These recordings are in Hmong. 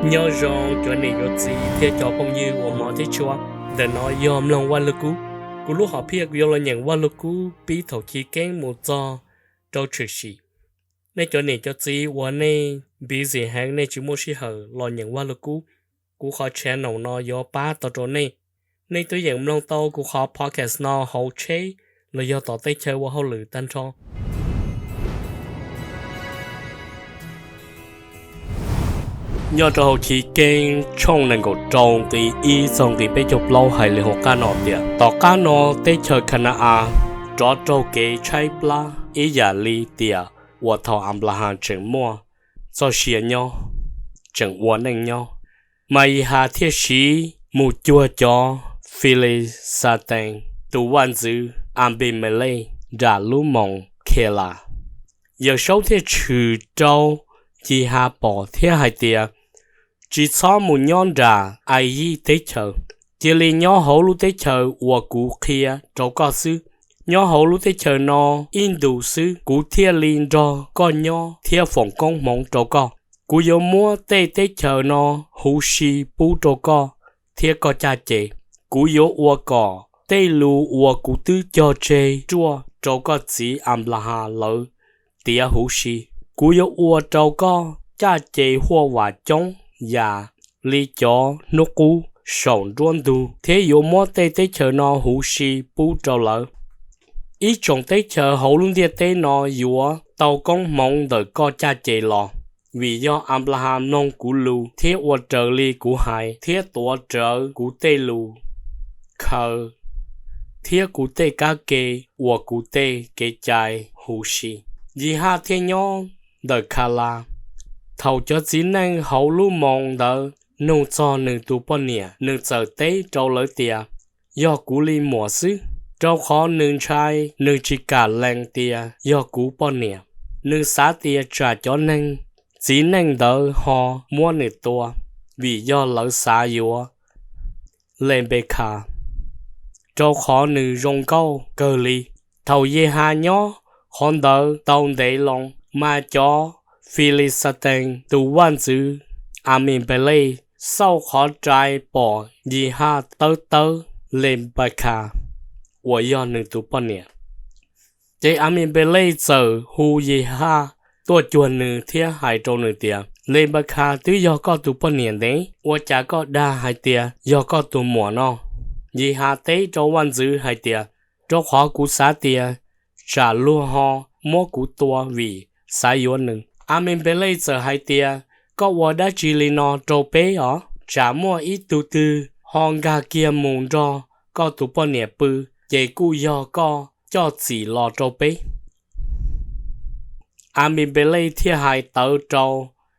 Nyob zoo cov niam cov txiv thiab cov phooj ywg uas hmov thiab tshua. Ntawm no yog mloog Vaj Lug Kub. Kuv lub hom phiaj kuv yuav los nyeem Vaj Lug Kub pib thaum chiv keeb mus txog rau tshwm sim. Nej cov niam cov txiv uas nej busy heev, nej tsis muaj sij hawm los nyeem Vaj Lug Kub, kuv qhov channel no yuav pab tau rau nej. Nej twb yeej mloog tau kuv qhov podcast no hauv tsheb los yog tom tej chaw ua hauj lwm tag nrho. Nyob rau hauv Chiv Keeb tshooj nees nkaum rau nqi ib txog nqi peb caug plaub hais li hauv qab no tias, tom qab no teb chaws Khana-as rov raug kev tshaib plab ib yam li tiam uas thaum Anplahas tseem muaj txoj sia nyob, tseem ua neej nyob. Mas Yihas thiaj siv mus cuag cov Filixatees tus vaj ntxwv Anpimelej nram lub moos Khelas. Yawmsaub thiaj tshwm rau Yihas pom thiab hais tias, tsis txhob mus nyob nram Aiyib teb chaws. Cia li nyob hauv lub teb chaws uas kuv qhia rau koj xwb. Nyob hauv lub teb chaws no ib ntus xwb kuv thiaj li nrog koj nyob thiab foom koob hmoov rau koj. Kuv yuav muab tej teb chaws no huv si pub rau koj thiab koj caj ces. Kuv yuav ua kom tej lus uas kuv twb cog tseg ruaj rau koj txiv Anplahas lawv tiav huv si. Kuv yuav ua rau koj caj ces huaj vam coob yam li cov hnub qub saum nruab ntug, thiab yuav muab tej teb chaws no huv si pub rau lawv. Ib tsoom teb chaws hauv lub ntiaj teb no yuav tau koob hmoov ntawm koj caj ces los, vim yog Anplahas mloog kuv lus thiab ua raws li kuv hais thiab tuav rawv kuv tej lus khaws thiab kuv tej kab ke uas kuv tej kev cai huv si. Yihas thiaj nyob ntawm Khalas. Thaum cov txiv neej hauv lub moos ntawd nug txog nws tus poj niam, nws txawm teb rau lawv tias, yog kuv li muam xwb, rau qhov nws ntshai, nws tsis kam lees tias yog kuv poj niam. Nws xav tias tsam cov neeg txiv neej ntawd ho muab nws tua, vim yog lawv xav yuav Lenpekhas, rau qhov nws zoo nkauj kawg li. Thaum Yihas nyob qhov ntawd tau ntev loo, mas cov Filixatees tus vaj ntxwv Anmimpelej xauj qhov rai pom Yihas tawb tawb Lenpekhas uas yog nws tus poj niam. Ces Anmimpelej txawm hu Yihas tuaj cuag nws thiab hais rau nws tias, Lenpekhas twb yog koj tus poj niam ntev, ua cas koj dag hais tias yog koj tus muam no? Yihas teb rau vaj ntxwv hais tias, rau qhov kuv xav tias tsam luag ho muab kuv tua vim xav yuav nws. Anmimpelej txawm hais tias, koj ua dab tsi li no rau peb os? Tsam muaj ib tug twg ho nkag kiag mus nrog koj tus poj niam pw, ces kuj yog koj coj txim los rau peb. Anmimpelej thiaj hais tawv rau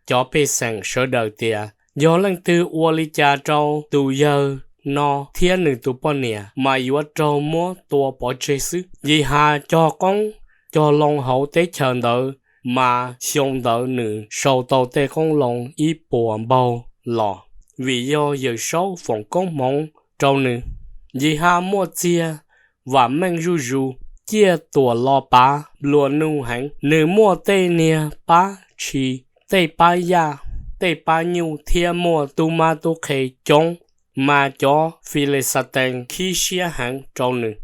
cov pej xeem sawv daws tias, yog leej twg ua li cas rau tus yawg no thiab nws tus poj niam, mas yuav raug muab tua pov tseg xwb. Yihas cog qoob cog loo hauv teb chaws ntawd, mas xyoo ntawd nws sau tau tej qoob loo ib puas npaug los, vim yog Yawmsaub foom koob hmoov rau nws. Yihas muaj txiag vam meej zuj zus, ciaj tuam los pav nplua nuj heev. Nws muaj tej niag pab tshis, tej pab yaj, tej pab nyuj thiab muaj tub mab tub qhe coob, mas cov Filixatees khib siab heev rau nws.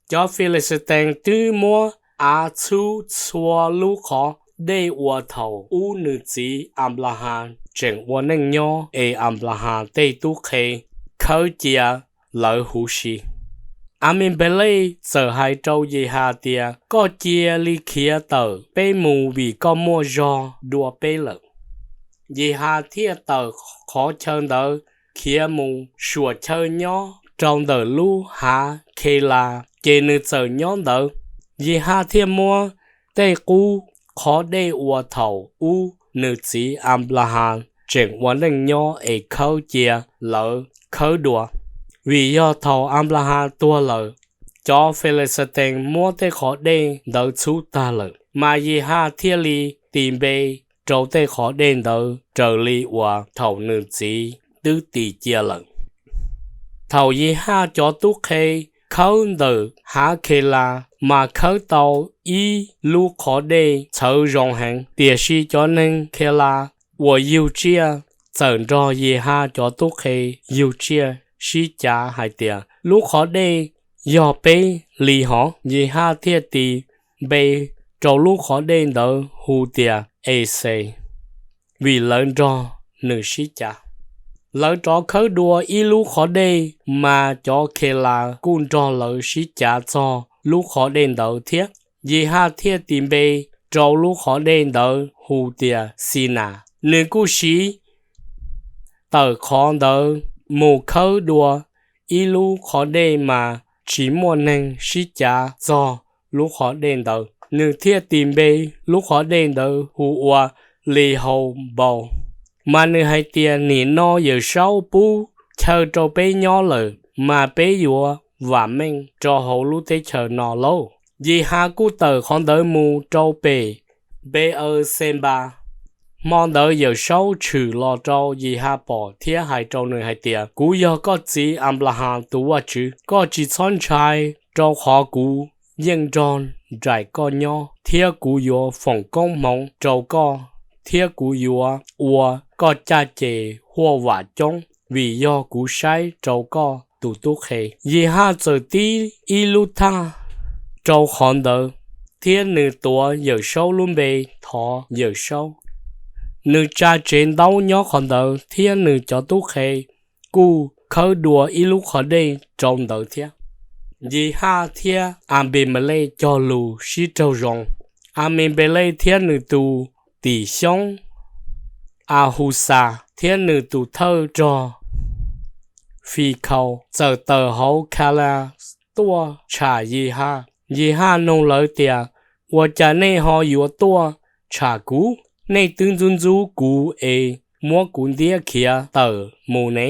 Cov Filixatees twb muab av txhub txhua lub qhov dej uas thaum ub nws txiv Anplahas tseem ua neej nyob es Anplahas tej tub qhe khawb cia lawv huv si. Anmimpelej txawm hais rau Yihas tias, koj cia li khiav tawm peb mus vim koj muaj zog dua peb lawm. Yihas thiaj tawm qhov chaw ntawd khiav mus suam chaw nyob rau ntawm lub hav Khelas, ces nws txawm nyob ntawd. Yihas thiaj muab tej qub qhov dej uas thaum ub nws txiv Anplahas tseem ua neej nyob es khawb cia lawv khawb dua, vim yog thaum Anplahas tuag lawm, cov Filixatees muab tej qhov dej ntawd txhub tag lawm. Mas Yihas thiaj li tis npe rau tej qhov dej ntawd raws li uas thaum nws txiv twb tis cia lawm. Thaum Yihas cov tub qhe khawb ntawm hav Khelas, mas khawb tau ib lub qhov dej txhawv zoo heev, tiam sis cov neeg Khelas uas yug tsiaj txawm nrog Yihaj cov tub qhe yug tsiaj sib cav hais tias, Lub qhov dej yog peb li hov. Yihaj thiaj tis npe rau lub qhov dej ntawd hu tias Exes, vim lawv nrog nws sib cav. Lawv rov khawb dua ib lub qhov dej, mas cov Khelas kuj nrog lawv sib cav txog lub qhov dej ntawd thiab. Yihaj thiaj tis npe rau lub qhov dej ntawd hu tias Xinas. Nws kuj siv tawm qhov ntawd mus khawb dua ib lub qhov dej, mas tsis muaj neeg sib cav txog lub qhov dej ntawd. Nws thiaj tis npe lub qhov dej ntawd hu ua Lihaunpaus, mas nws hais tias, Nim no Yawmsaub pub chaw rau peb nyob lawm, mas peb yuav vam meej rau hauv lub teb chaws no lauj. Yihaj kuj tawm qhov ntawd mus rau pem Npe-eu-xenpas. Hmo ntawd Yawmsaub tshwm los rau Yihaj pom thiab hais rau nws hais tias, Kuv yog koj txiv Anplahas tus Vajtswv. Koj tsis txhob ntshai, rau qhov kuv yeej nrog nraim koj nyob, thiab kuv yuav foom koob hmoov rau koj, thiab kuv yuav ua koj caj ces huaj vam coob, vim yog kuv saib rau koj tus tub qhe. Yihaj txawm tib ib lub thaj rau qhov ntawd, thiab nws tuav Yawmsaub lub npe thov Yawmsaub. Nws tsa tsev ntaub nyob qhov ntawd, thiab nws cov tub qhe kuj khawb dua ib lub qhov dej rau ntawd thiab. Yihaj thiab Anpemalej cog lus sib raug zoo. Anpemalej thiab nws tus tim xyoob Ahusas thiab nws tus thawj rog Fikhaus txawm tawm hauv Khalas tuaj tsham Yihaj. Yihaj nug lawv tias, Ua cas nej ho yuav tuaj tsham kuv? Nej twb ntxub ntxub kuv es muab kuv ntiab khiav tawm mus ne.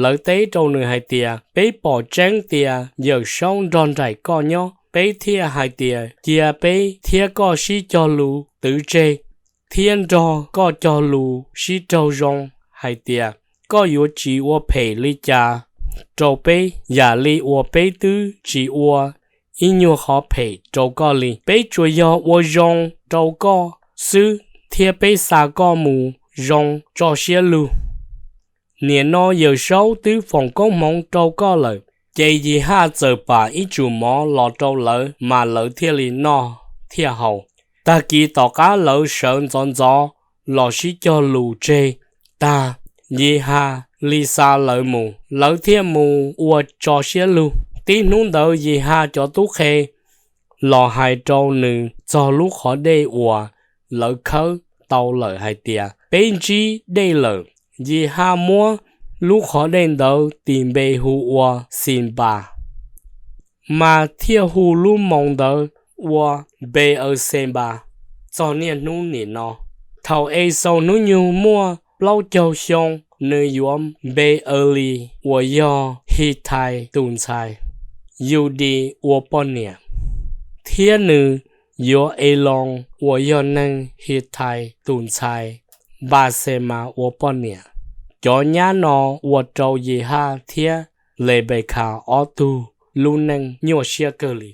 Lawv teb rau nws hais tias, Peb pom tseeb tias Yawmsaub nrog nraim koj nyob, peb thiaj hais tias, Cia peb thiab koj sib cog lus twv tseg, thiab nrog koj cog lus sib raug zoo hais tias, koj yuav tsis ua phem li cas rau peb, yam li uas peb twb tsis ua ib nyuag qhov phem rau koj li. Peb tsuas yog ua zoo rau koj xwb, thiab peb xa koj mus zoo tso siab lug. Nim no Yawmsaub twb foom koob hmoov rau koj lawm. Ces Yihaj txawm pam ib tsum mov los rau lawv, mas lawv thiaj li noj thiaj haus. Tag kis tom qab lawv sawv ntxov ntxov los sib cog lus tseg tag, Yihaj li xa lawv mus, lawv thiaj mus ua tso siab lug. Tib hnub ntawd Yihaj cov tub qhe los hais rau nws txog lub qhov dej uas lawv khawb tau lawm hais tias, Peb ntsib dej lawm. Yihaj muab lub qhov dej ntawd tis npe hu ua Xinpas, mas thiaj hu lub moos ntawd ua Npe-eu-xenpas txog niaj hnub nim no. Thaum Exaus hnub nyoog muaj plaub caug xyoo, nws yuav Npe-eu-lis uas yog Hitais tus ntxhais Yudis ua poj niam, thiab nws yuav Eloos uas yog neeg Hitais tus ntxhais Npaxemas ua poj niam. Cov nyab no ua rau Yihaj thiab Lenpekhas ob tug lub neej nyuaj siab kawg li.